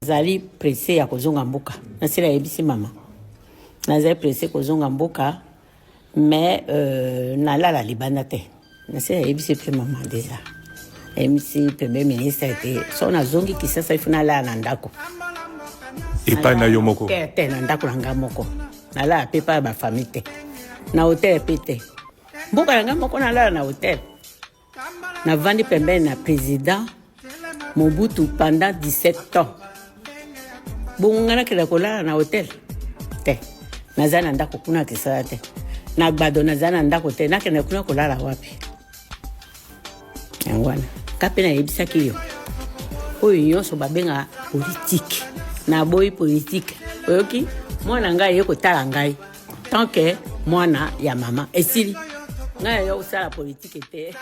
Nazali presse ya kozonga mboka. Nasila yebisi mama. Nazali presse kozonga mboka mais euh, nalala libanda te. Nasila yebisi mpe mama deja. Yebisi premier ministre te so nazongi Kisasa ifu nalala na ndako. Epai na yo moko? Te, te na ndako na ngai moko. Nalala mpe epai ya bafamille te. Na hotel mpe te. Mboka na ngai moko nalala na hotel. Navandi pembeni na président Mobutu pendant 17 ans. Bongo ngai nakenda kolala na hotel te, naza na ndako kuna kisala te, na gbado naza na ndako te, nakenda kuna kolala wapi? Yango wana ka mpe nayebisaki yo oyo nyonso babengaka politike, naboyi politike. Oyoki mwana ngai ye kotala ngai tant que mwana ya mama esili ngai yo kosala politike te.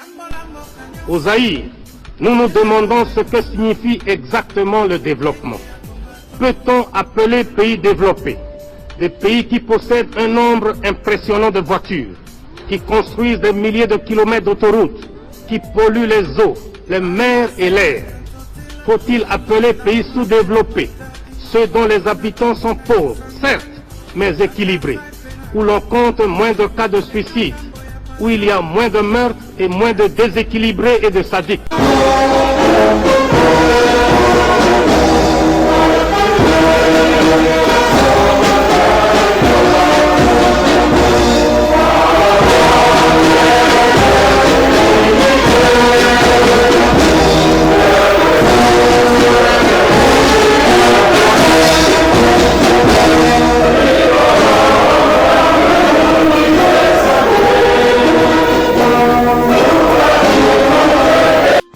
Au Zaïre, nous nous demandons ce que signifie exactement le développement. Peut-on appeler pays développé des pays qui possèdent un nombre impressionnant de voitures, qui construisent des milliers de kilomètres d'autoroutes, qui polluent les eaux, les mers et l'air? Faut-il appeler pays sous-développés ceux dont les habitants sont pauvres, certes, mais équilibrés, où l'on compte moins de cas de suicide, où il y a moins de meurtres et moins de déséquilibrés et de sadiques?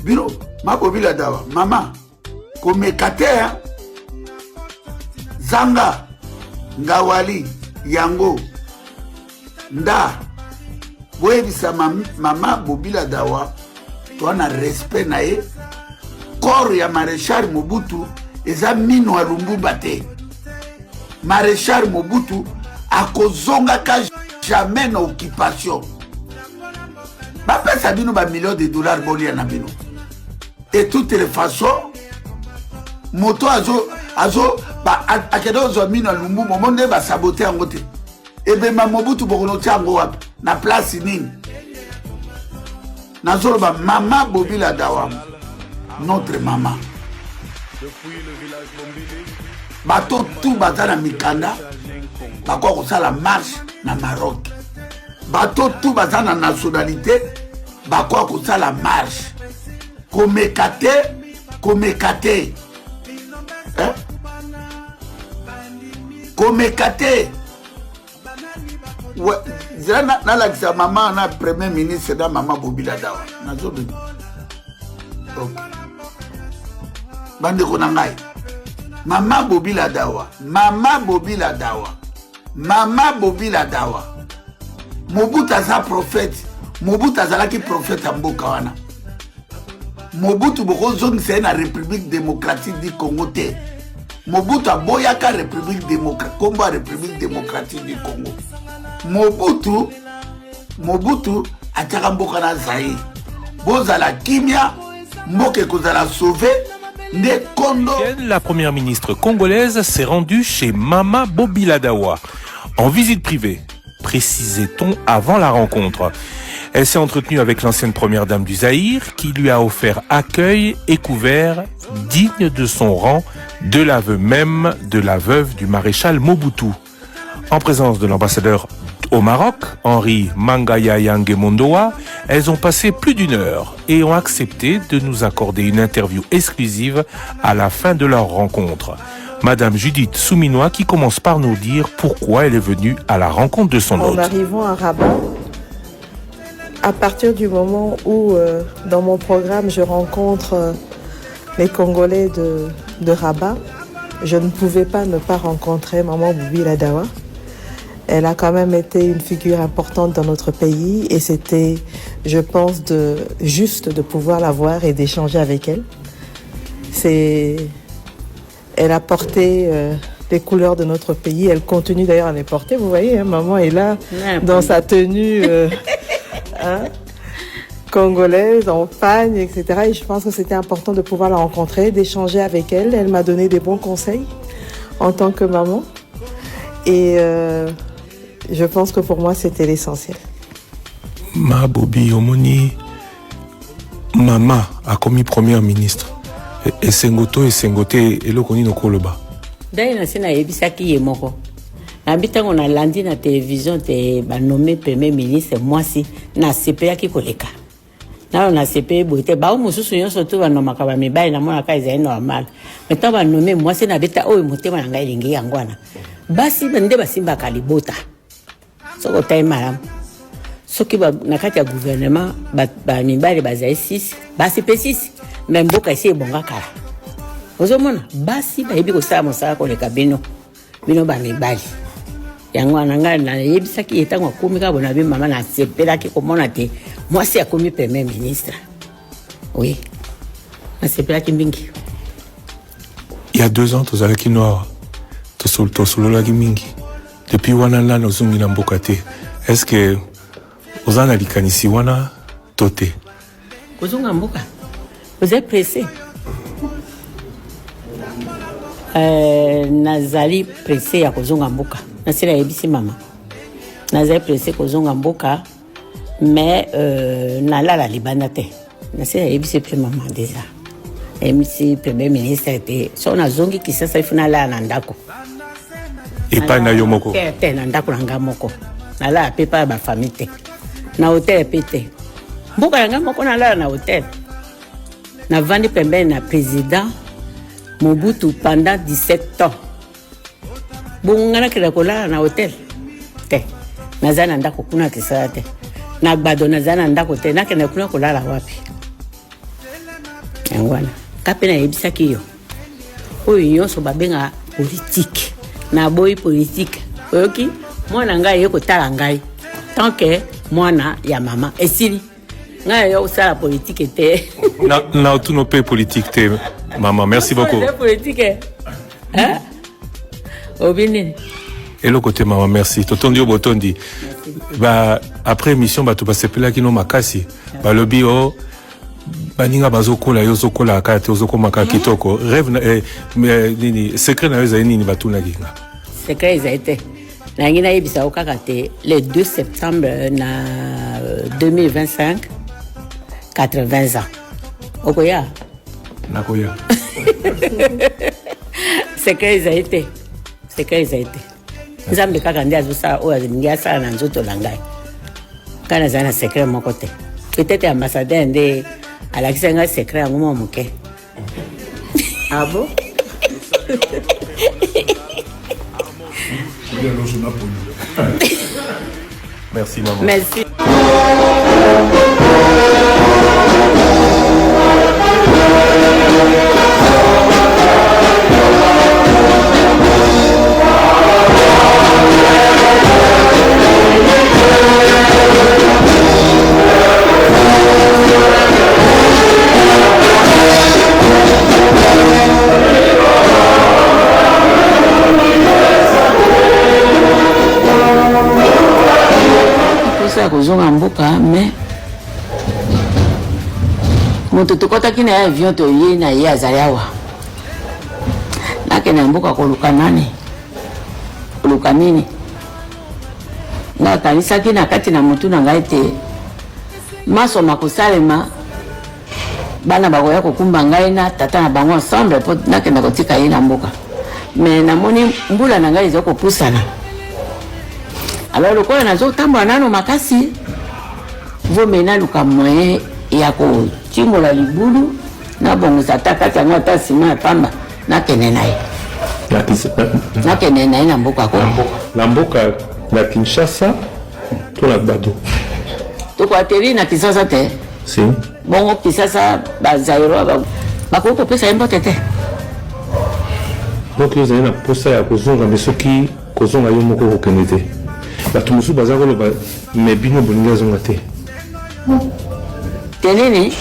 Bino mabobila dawa mama komeka te zanga ngawali yango nda boyebisa mama bobila dawa toa na respect na ye. Corps ya Maréchal Mobutu eza mino ya Lumumba te. Maréchal Mobutu akozongaka jamais na occupation. Bapesa bino ba millions de dollars bolia na bino. Et toutes les façons moto azo azo ba akende kozwa mino ya Lumumba omoni nde basabote yango te. Ebemba Mobutu bokonotia yango wapi na place nini? Nazoloba mama Bobila Dawa, notre mama. Bato tu baza na mikanda bakoka kosala marche na Maroc. Bato tu baza na nationalité bakoka kosala marche. Komeka te, komeka te. Eh? Komeka te. Zela nalakisa mama na premier ministre na mama Bobila Dawa. Nazobima. Ok. Bandeko na ngai. Mama Bobila Dawa, mama Bobila Dawa, mama Bobila Dawa. Mobutu aza prophète. Mobutu azalaki prophète ya mboka wana. Mobutu bokozongisa ye na République démocratique du Congo te. Mobutu aboyaka République démocratique, kombo ya République démocratique du Congo. Mobutu, Mobutu atiaka mboka na Zaïre. Bozala kimia, mboka ekozala sauvé nde kondo. La première ministre congolaise s'est rendue chez Mama Bobila Dawa en visite privée, précisait-on avant la rencontre. Elle s'est entretenue avec l'ancienne première dame du Zaïre qui lui a offert accueil et couvert digne de son rang, de l'aveu même de la veuve du maréchal Mobutu. En présence de l'ambassadeur au Maroc, Henri Mangaya Yange Mondoa, elles ont passé plus d'une heure et ont accepté de nous accorder une interview exclusive à la fin de leur rencontre. Madame Judith Souminois qui commence par nous dire pourquoi elle est venue à la rencontre de son En hôte. arrivant à Rabat, à partir du moment où, dans mon programme, je rencontre les Congolais de Rabat, je ne pouvais pas ne pas rencontrer Maman Bobila Dawa. Elle a quand même été une figure importante dans notre pays et c'était, je pense, juste de pouvoir la voir et d'échanger avec elle. Elle a porté les couleurs de notre pays. Elle continue d'ailleurs à les porter. Vous voyez, hein, maman est là dans sa tenue, hein, congolaise en pagne, etc. Et je pense que c'était important de pouvoir la rencontrer, d'échanger avec elle. Elle m'a donné des bons conseils en tant que maman. Et euh, je pense que pour moi, c'était l'essentiel. Ma Bobi omoni mama akomi première ministre esengo to esengo te eloko nini okoloba? Ndenge nasi nayebisaki ye moko nabi ntango nalandi na televizio te banome premier ministre mwasi, nasepelaki koleka. Nano nasepeli boye te. Bao mosusu nyonso to banomaka bamibali, namonaka ezali normal, mais ntango banome mwasi, nabeta oyo motema na ngai elingi. Yango wana basi nde basimbaka libota. Soki otali malamu, soki na kati ya gouvernement bamibali bazali 6, basi mpe 6, mais mboka esi ebonga kala. Ozomona basi bayebi kosala mosala koleka bino bino bamibali. Yango wana ngai nayebisaki ye ntango akomi kaka bona bi mama, nasepelaki komona te mwasi akomi premier ministre. Oui, nasepelaki mingi. Il y a 2 ans tozalaki noir, tosololaki mingi. Depuis wana nano ozongi na mboka te. Est ce que oza na likanisi wana to te? Kozonga mboka, ozali pressé? Nazali pressé ya kozonga mboka. Nasila yebisi mama, nazali pressé kozonga mboka, mais nalala libanda te. Nasila yebisi mpe mama déjà, nayebisi premier ministre te so nazongi Kisasa, ifu nalala na ndako. Epai na yo moko? Te, te, na ndako na ngai moko. Nalala mpe epai ya bafamille te, na hotel mpe te. Mboka na ngai moko, nalala na hotel? Navandi pembeni na président Mobutu pendant 17 ans, bongo ngai nakenda kolala na hotel te. Naza na ndako kuna Kisasa te, na Gbado naza na ndako te, nakenda kuna kolala wapi? Yango wana ka mpe nayebisaki yo, oyo nyonso babengaka politike, naboyi politike. Oyoki, mwana ngai aye kotala ngai tant que mwana ya mama, esili. Ngai yo kosala politike te. Na otuno mpe politike te, mama. Merci beaucoup. Politike obi nini? Eloko te, mama, merci. Totondi yo botondi. Ba après émission, bato basepelaki no makasi. Balobi o baninga bazokola, yo ozokola kaka te, ozokoma kaka kitoko. Rêve na, nini, secret na yo ezali nini? Batunaki nga. Secret ezali te. Nalingi nayebisa yo kaka te, le 2 septembre na 2025, 80 ans, okoya? Nakoya. Secret ezali te, secret ezali te. Nzambe kaka nde azosala oyo alingi asala na nzoto na ngai. Ngai nazali na secret moko te. Peut-être ambassadeur nde alakisa ngai secret yango mwa moke. Ah bon? Merci maman. Merci. Mposa ya kozonga mboka, mais moto tokɔtaki na ye avion, toye na ye, azali awa. Nakende na mboka koluka nani, koluka nini? Ngai akanisaki na kati na motu na ngai te maso makosalema, bana bakoya kokumba ngai na tata na bango ensemble mpo nakenda kotika ye na mboka. Mais namoni mbula na ngai eza kopusana. Alors lokola nazotambola nano makasi, vome naluka moyen ya kotimbola libulu, nabongisa ata kati yango, ata nsima ya pamba, nakende na ye, nakende na ye na mboka ko. Na mboka na Kinshasa to na Gbado? Tokoatterrir na Kisasa te? Si. Bongo Kisasa, bazairo bakoki kopesa ye mbote te? Donc ozali na posa ya kozonga, mais soki kozonga yo moko okokende te. Bato mosusu baza koloba, mais bino bolingi azonga te. Te nini?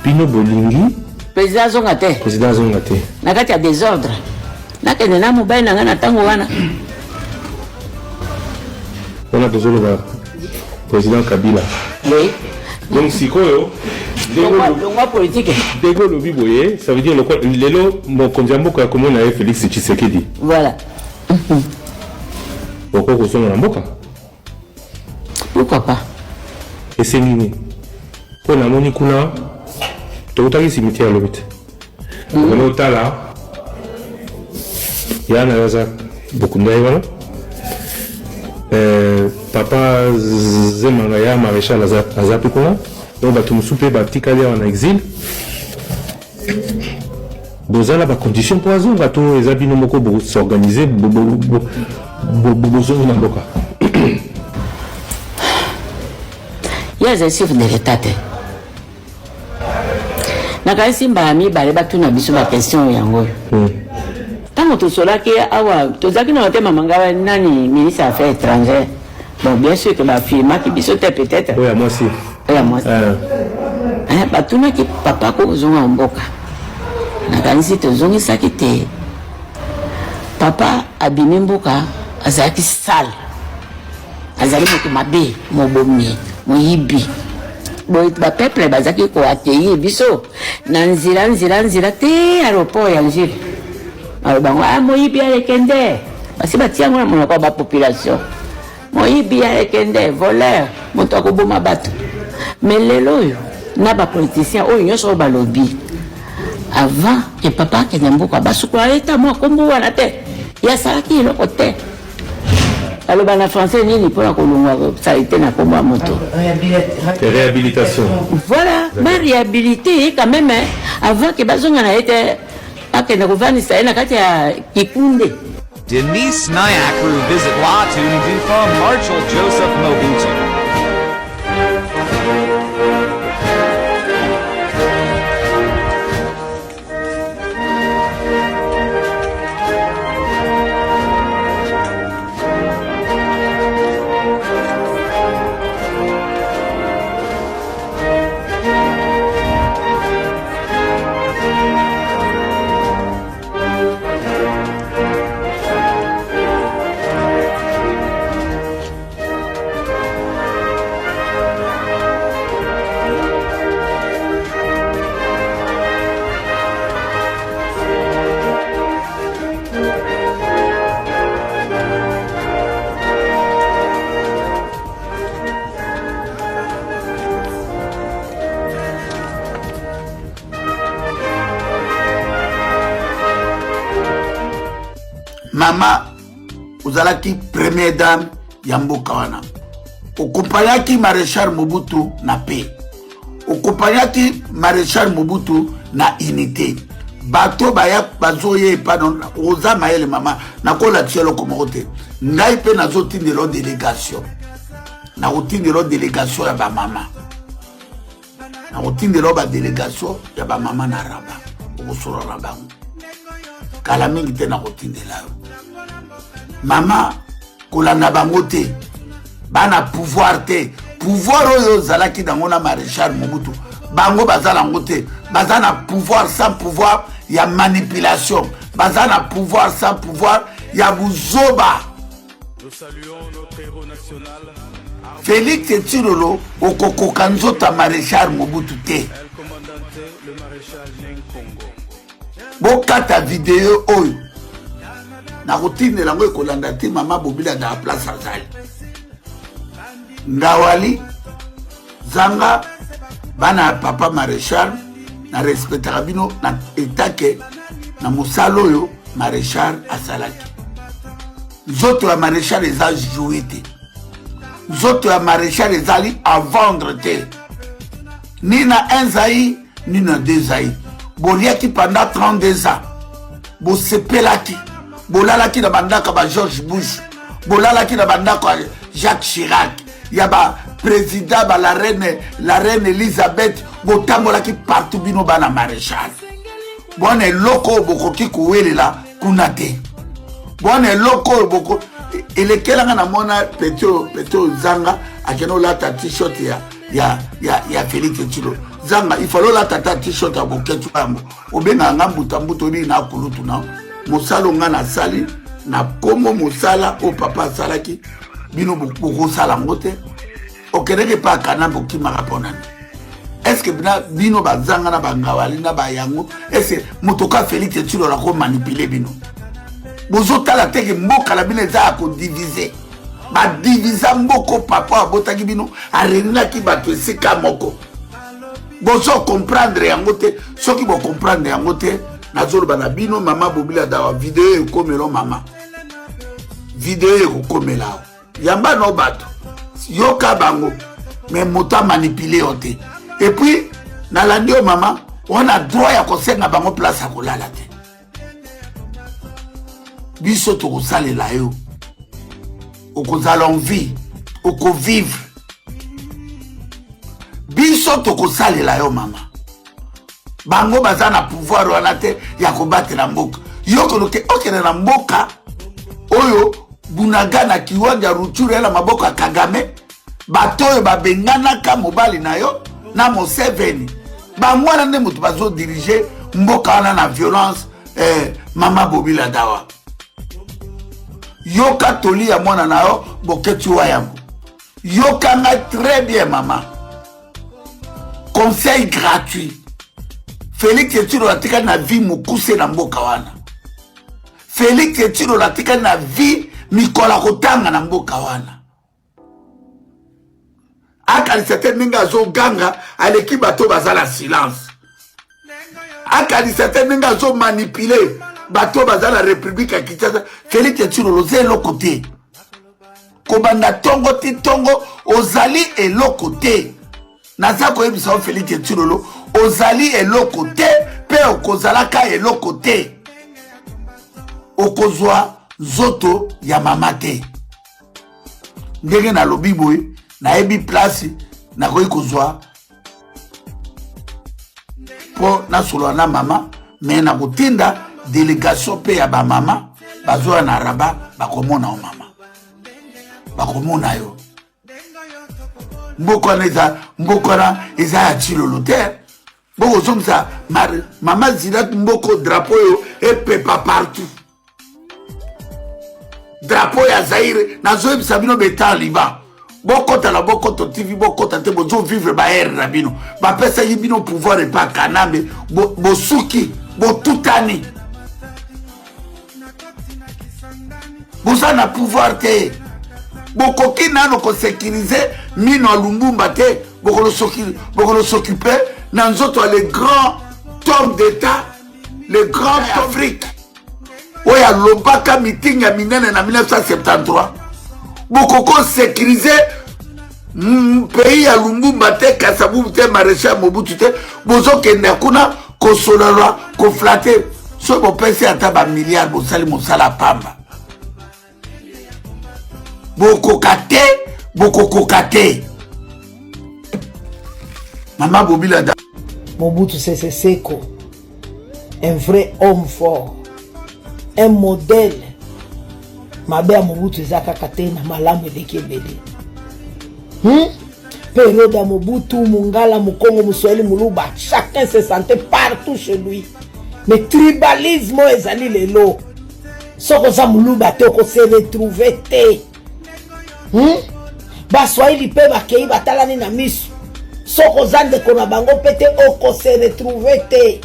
Bino bolingi président azonga te? Président azonga te. Na kati ya désordre, nakende na mobali na ngai na ntango wana? Wana tozoloba président Kabila. Oui. Donc sikoyo longwa politique. Ndenge olobi boye, ça veut dire lelo mokonzi ya mboka akomona ye Félix Tshisekedi. Voilà. Okoki kozonga na mboka? Pourquoi pas? Esengi nini? Mpo namoni kuna tokutaki cimetière lobi te. Okende otala ya na yo aza bokunda ye wana. Papa Zemanga ya maréchal aza mpe kuna. Donc bato mosusu mpe batikali awa na exil. Bozala bacondition mpo azonga to eza bino moko bos'organiser bozongi na mboka? Ye azali chef de l'État te. Nakanisi mbala mibale batuna biso baquestion yango oyo. Ntango tosolaki awa, tozalaki na motema manga nani ministre ya Affaires étrangères. Bon, bien sûr que bafilmaki biso te peut-être. Oyo ya mwasi. Oyo ya mwasi. Batunaki papa kozonga mboka. Nakanisi tozongisaki te. Papa abimi mboka, azalaki sale, azali moto mabe, mobomi, moyibi. Boye bapeuple bazalaki koaccueillir biso na nzela nzela nzela te aéroport ya Njili. Baloba bango: "Ah, moyibi alekende." Basi batia yango na monoko ya bapopulation: moyibi alekende, voleur, moto akoboma bato. Mais lelo oyo na bapoliticien oyo nyonso oyo balobi avant ke papa akende mboka, basukola ye ta mwa kombo wana te, ye asalaki eloko te. Baloba na français nini mpona kolongwa saleté na kombo ya moto? Réhabilitation. Voilà, baréhabilité ye quand même avant ke bazonga na ye te, akende kovandisa ye na kati ya kikunde. Denise Nyakeru visit Latu Ndufa Marshal Joseph Mobutu. Mama, ozalaki première dame ya mboka wana, okompanyaki maréchal Mobutu na paix, okompanyaki maréchal Mobutu na unité. Bato baya bazoya epa, oza mayele mama, nakolakisa eloko moko te. Ngai mpe nazotindela délégation, nakotindela délégation ya bamama, nakotindela badélégation ya bamama na Rabat, okosolola na bango kala mingi te. Nakotindela yo mama, kolanda bango te, bana pouvoir te. Pouvoir oyo ozalaki nango na maréchal Mobutu, bango baza nango te. Baza na pouvoir sans pouvoir ya manipulation, baza na pouvoir sans pouvoir ya buzoba. Félix Tshilolo, okokoka nzoto ya maréchal Mobutu te. Bokata video oyo, nakotindela yango, ekolanda te. Mama Bobila na place azali ngawali zanga bana ya papa maréchal, na respectaka bino na etake na mosala oyo maréchal asalaki. Nzoto ya maréchal eza jouet te, nzoto ya maréchal ezali à vendre te, ni na un Zaïre ni na deux Zaïre. Boliaki pendant 32 ans, bosepelaki, bolalaki na bandako ya ba George Bush, bolalaki na bandako ya Jacques Chirac, ya baprésident ba la reine Elizabeth, botambolaki partout. Bino bana maréchal, bwana eloko oyo bokoki kowelela kuna te, bwana eloko oyo boko elekelanga. Namona petio petio zanga akende olata t-shirt ya Félix Tshilo zanga. Il fallait olata ta t-shirt ya Boketu yango. Obengaka nga mbuta mbuta, oyebi na kulutu na mosala nga nasali na kombo mosala oyo papa asalaki, bino bokosala yango te. Okendeki epa akana, bokimaka mpo nani? Est-ce bina bino bazanga na bangawali na bayango, est-ce moto ka Félix Tshilolo ako manipuler bino? Bozotala te ke mboka na bino eza ya kodivise. Badivisa mboko, papa abotaki bino, arenaki bato esika moko. Bozo comprendre yango te. Soki bocomprendre yango te, nazoloba na bino, mama Bobila Dawa, video ekomela mama, video ekokomela awa. Yamba no bato, yoka bango, mais moto amanipule yo te. Et puis nalandi yo, mama wana, droit ya kosenga bango place ya kolala te. Biso tokosalela yo, okozala en vie, okovivre. Biso tokosalela yo, mama. Bango baza na pouvoir wana te ya kobatela mboka. Yo koloke okende na mboka oyo Bunagana, Kiwanja, Rutshuru ya na maboko ya Kagame. Bato oyo babenganaka mobali na yo na Moseveni, bango wana nde moto bazodirige mboka wana na violence. Mama Bobila Dawa, yoka toli ya mwana na yo Boketi wa yango. Yoka ngai très bien, mama, conseil gratuit. Félix Tshilolo atikali na vie mokuse na mboka wana. Félix Tshilolo atikali na vie mikolo akotanga na mboka wana. Akanisa te ndenge azoganga aleki bato baza na silence. Akanisa te ndenge azomanipule bato baza na République ya Kinshasa. Félix Tshilolo, oza eloko te. Kobanda ntongo ti ntongo, ozali eloko te. Naza koyebisa yo, Félix Tshilolo, ozali eloko te mpe okozalaka eloko te. Okozwa nzoto ya mama te. Ndenge nalobi boye, nayebi place nakoki kozwa mpo nasolola na mama, mais nakotinda délégation mpe ya bamama bazoya na Rabat. Bakomona yo, mama, bakomona yo. Mboka wana eza, mboka wana eza ya Tshilolo te. Bokozongisa mama Zilat mboko, drapeau oyo epepa partout, drapeau ya Zaire. Nazoyebisa bino, beta Liban, bokɔta na Bokoto TV, bokɔta te. Bozovivre baere na bino, bapesaki bino pouvoir epa Kanambe, bosuki, botutani, boza na pouvoir te. Bokoki nano kosécuriser mino ya Lumbumba te, bokolo s'occuper na nzoto ya le grand homme d'état, le grand Afrique oyo alobaka meeting ya minene na 1973. Bokoko sécuriser pays ya Lumbumba te, Kasavubu te, maréchal Mobutu te. Bozokende kuna kosolola, koflatter. Soki bopesi ata bamilliard, bosali mosala pamba. Bokoka te, bokokoka te, mama Bobila. Mobutu Sese Seko, un vrai homme fort, un modèle. Mabe ya Mobutu eza kaka te, na malamu eleki ebele. Période ya Mobutu, Mongala, Mokongo, Moswahili, Moluba, chacun se sentait partout chez lui. Mais tribalisme oyo ezali lelo, soki oza Moluba te, okose retrouve te. Baswahili mpe bakei batalani na miso, soki oza ndeko na bango mpe te, okose retrouve te.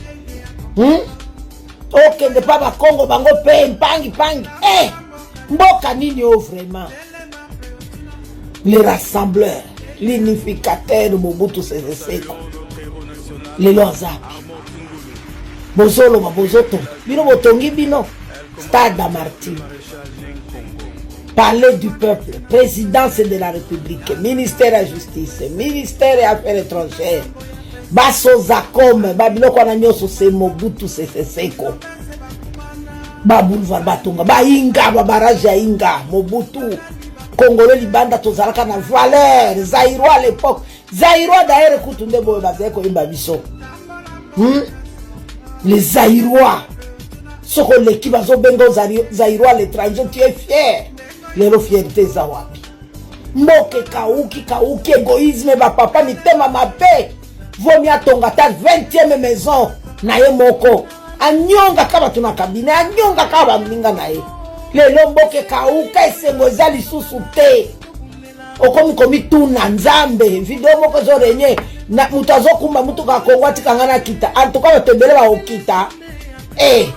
Okende mpa Bakongo, bango mpe mpangi mpangi. Eh, mboka nini oyo vraiment? Le rassembleur, l'unificateur, Mobutu Sese Seko, lelo azapi? Bozoloba bozotonga, bino botongi bino stade ya Martyrs, Palais du peuple, présidence de la République, ministère ya Justice, ministère ya Affaires étrangères, basozacom, babiloko wana nyonso, se Mobutu Sese Seko. Baboulevard batonga, bainga, babarrage ya Inga, Mobutu. Congolais libanda tozalaka na valeur. Zaïrois à l'époque, Zaïrois d'ailleurs kutu nde boyo bazali koyemba biso, Les Zaïrois, soki oleki, bazobenga Zaïrois à l'étranger, tu es fier. Lelo fierté eza wapi? Mboka ekauki kauki, égoïsme, bapapa mitema mabe. Vomi atonga ata 20e maison na ye moko, anyongaka bato na cabinet, anyongaka baninga na ye. Lelo mboka ekauka, esengo eza lisusu te. Okomi komituna Nzambe. Video moko ezorenye. Na moto azokumba motuka ya Kongo atika ngai nakita. En tout cas bato ebele bakokita. Eh,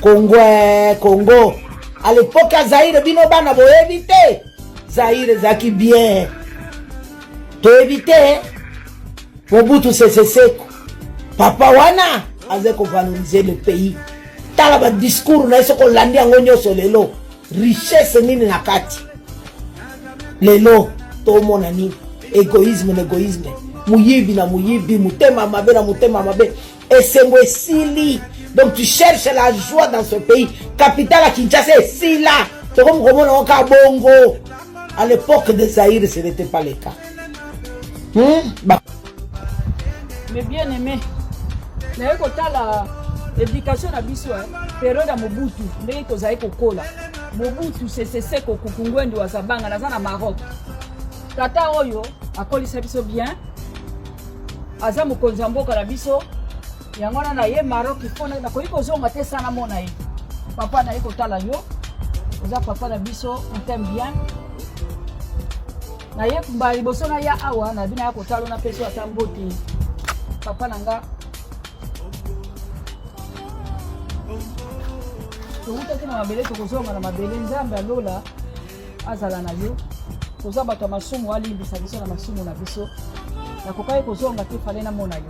Kongo eh, Kongo. À l'époque ya Zaire bino bana boyebi te. Zaire ezalaki bien. Toyebi te. Mobutu Sese Seko. Papa wana azali kovaloriser le pays. Tala ba discours na ye soki olandi yango nyonso lelo. Richesse nini na kati? Lelo tomona nini? Egoïsme na egoïsme. Muyibi na muyibi, motema mabe na motema mabe. Esengo esili. Donc tu cherches la joie dans ce pays. Capitale à Kinshasa esila. Tokomi komona ngo kaka bongo. À l'époque de Zaïre, ce n'était pas le cas. Ba Mes bien-aimés, naye kotala éducation na biso eh, periode ya Mobutu ndenge tozali kokola. Mobutu Sese Seko Kuku Ngbendu wa Zabanga, naza na Maroc. Tata oyo akolisa biso bien, aza mokonzi ya mboka na biso, yango wana na ye Maroc ifo nakoki kozonga te sana mona ye. Papa naye kotala yo, oza papa na biso, on t'aime bien. Na ye mbala liboso na ya awa na bina ya kotala na peso ata mbote papa na nga. Towutaki na mabele, tokozonga na mabele. Nzambe ya lola azala na yo. Toza bato ya masumu, alimbisa biso na masumu na biso. Nakokaki kozonga te, fale namona yo.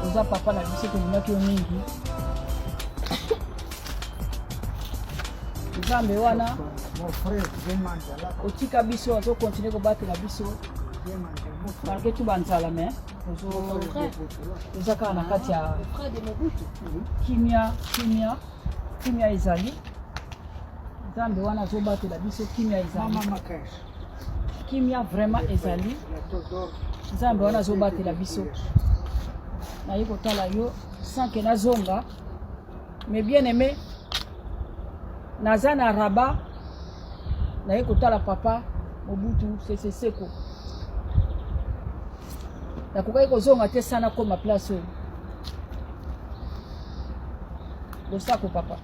Oza papa na biso, tolingaki yo mingi. Nzambe wana otika biso, azokontinue kobatela biso malgré tout banzala, mais toza kaka na kati ya kimia, kimia, kimia ezali. Nzambe wana azobatela biso, kimia ezali, kimia vraiment ezali. Nzambe wana azobatela biso. Naye kotala yo sans que nazonga. Mais bien aimé, naza na Rabat, naye kotala papa Mobutu Sese Seko. Nakokaki kozonga te sana koma place oyo. Losako papa.